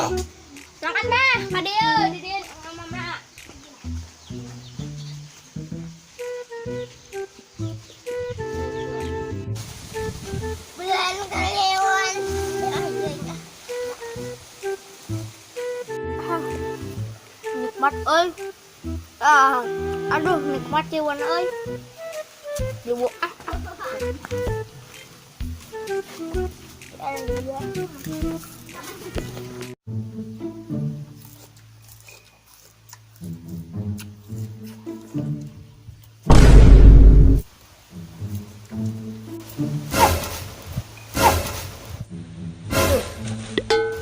Makan bah, ka dieu, di dieu mama. Bulan kalewan. Ah, nikmat euy. Ah, aduh nikmat ciwan euy. Dibu ah. Ah.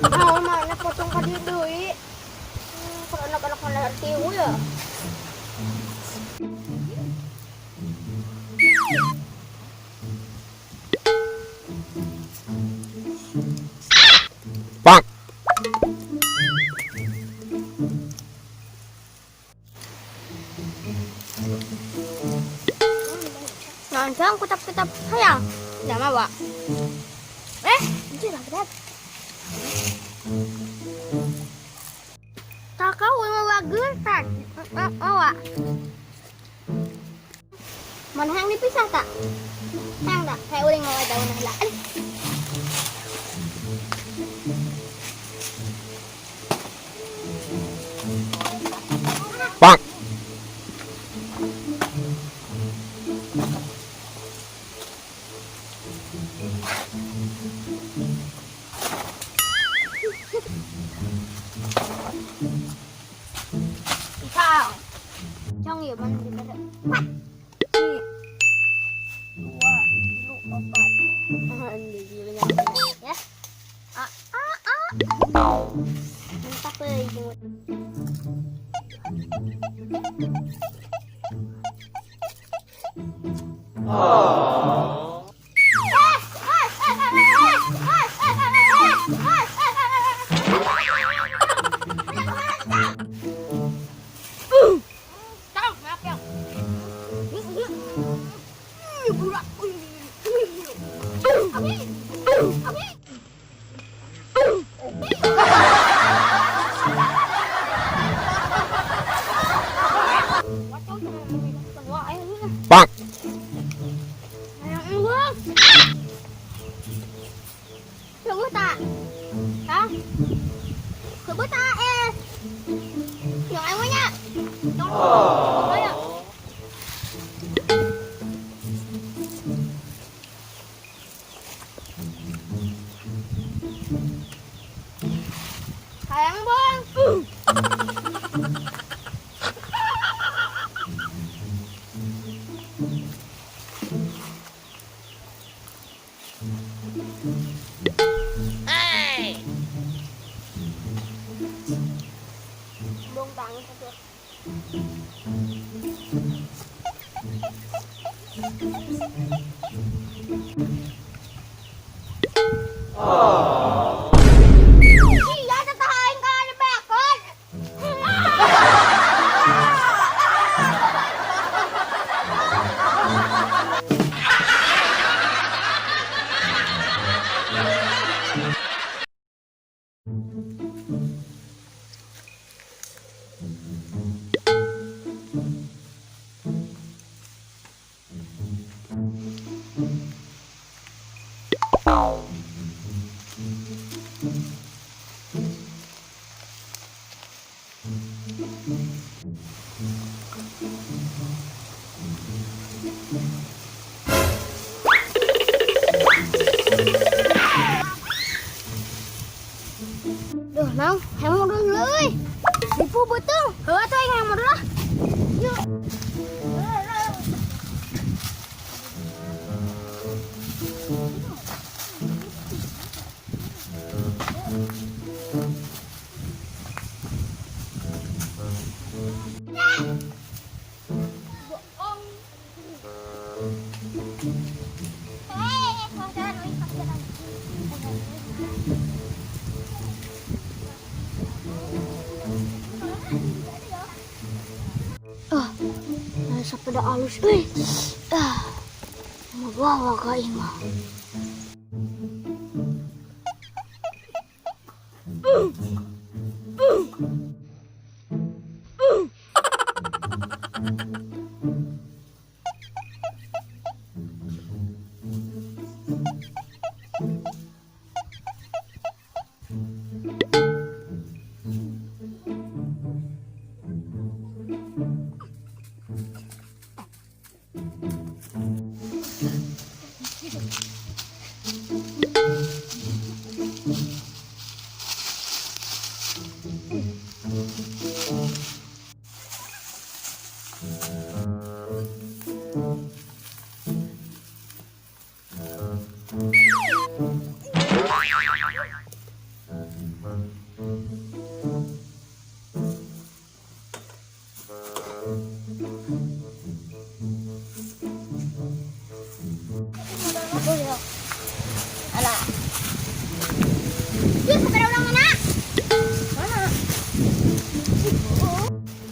Ah, mana potong ka dieu deui. Kalau anak-anak mana tiwu ya. Bonk. Nah, sekarang kutap-kutap hayang. Enggak mau, Pak. Eh, itu lah berat. Tak kau mau wagur tak? Mau, Pak. Mana hang dipisah tak? Hang tak? Saya uling mau daun lah. Bonk. Pisang. Cong ya mana di mana? Empat. Dua, tilu, empat. Ah, ini dia ya. Ah, ah, ah. Mantap euy. Bonk. Tak? Hả? Khử ta eh. Nhỏ em quá nha. Hayang bang. Hey. Buang tangan satu. Iya, tatahain ka na bakon. Duh, nang, hayang modal euy. Ribu beuteung. Heuh atuh aing hayang modal lah. Yuk. Bohong. Eh, jalan, oi, jalan. Ah, sepeda alus euy. Ah, mabawa ka aing mah. Alah. Yuk, kamera orang mana? Mana?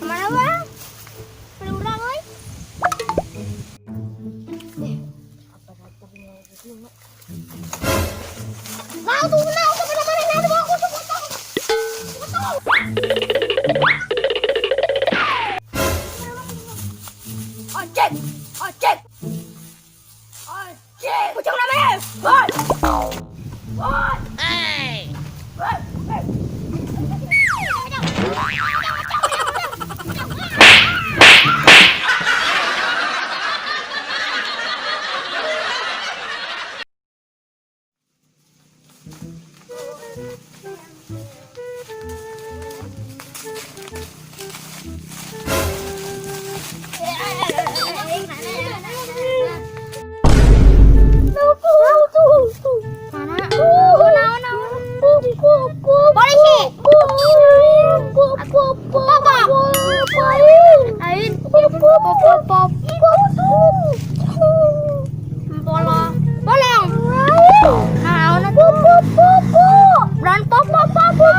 Kemana bang? Kamera orang, oi. Mau tuh, mau tuh, mana mana mana aku tuh, tuh, tuh. Anjing, anjing, anjing, pocong namanya. Woi, woi. Woi, woi. Polisi. Pop. Bolong. Bolong. Nah, Ran pop pop pop pop.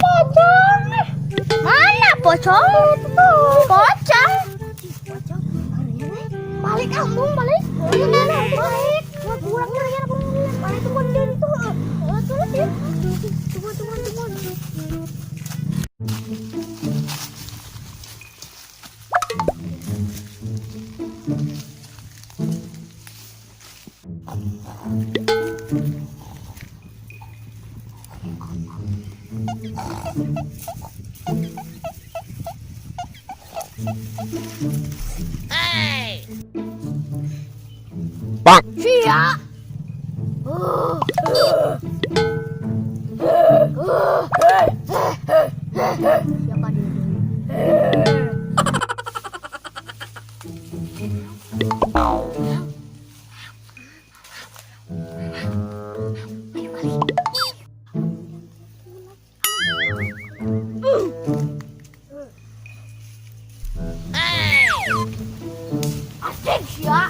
Pocong. Mana pocong? Pocong. Balik kampung balik. Balik. Kurang ya, balik tunggu di itu. Tunggu tunggu tunggu. Bonk. Sia. Siapa dia? Ayo kali. Asik sia.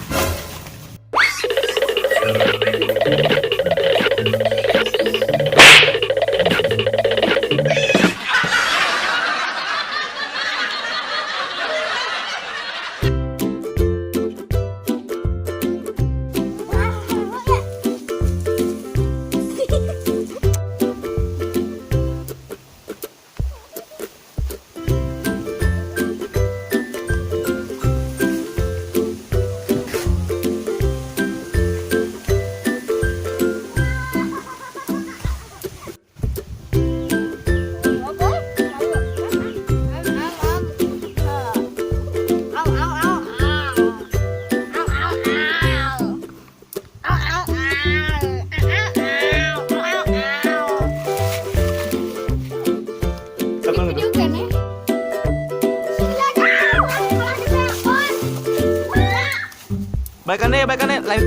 Video kan eh? Balikan deh, lain.